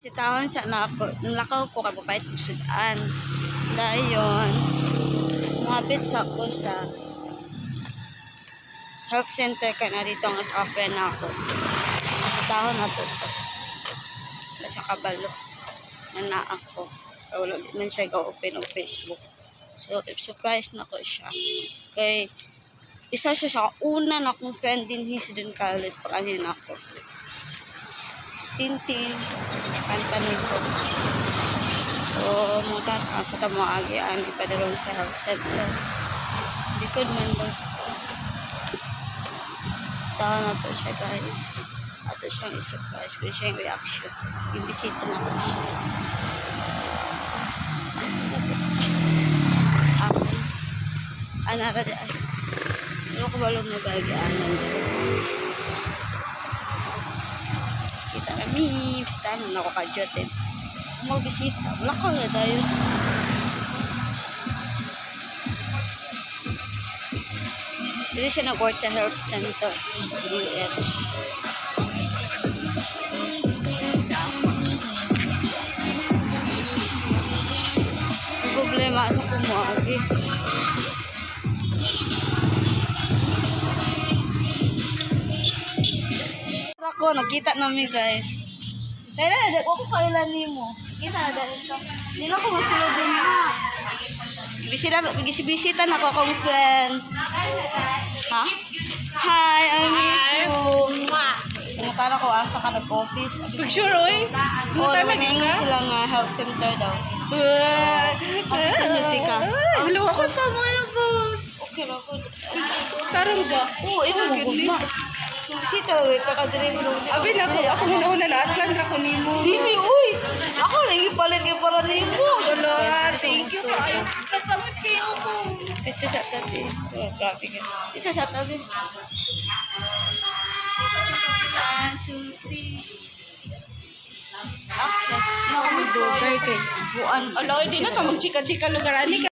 Si taon sa na ako, nalakaw ko kay papalit og sudan. Dayon, muhapit sa ako sa health center kay na dito ang sa friend na ako. Sa taon na to to. Wala siya kabalo na naa ako. Kaya wala di man siya ga-open og Facebook. So, surprise na ko siya. Kay, isa siya sa una na akong friend din sa Don Carlos pag ano na ako. Tintin, kanta ng so. So, mga tata sa tamo agian ipadalong sa health center. Likod man daw sa tao na to siya, guys. Ato siyang i-surprise kung siya yung reaction. Ibisita na ko siya. Ako. Anara di ay. Ano ko balong nabagianan dito? Kita kami. Bisita na ako ka-jot eh. Magbisita. Wala ko na tayo. Dito siya nag-work sa health center. DH. Ang problema sa kumuagi. Ako, nakita namin, guys. Dahil na, ako kailan nimo. Kita na dahil ka. Hindi na ako masulod din ha. Bisita, bisita na ako akong friend. Ha? Hi, I miss you. Pumunta na ko asa ka nag-office. Picture, oy. Oo, oh, naman sila nga health center daw. Opportunity ka. Hello, ako sa mga boss. Okay ra ko. Tarong ba? Oo, imo gud na. Bisita ra ka ka diri mo. Abi na ako, ako una na atlan ra ko nimo. Dili, uy. Ako lagi palit kay para nimo. Wala, thank you kaayo. Napagod kayo ko. Picture sa tabi. So, grabe ka. Isa sa tabi. One, two, three. Okay. Naku, dugay kay buan. Ala, di na ta magchika-chika lugar ani.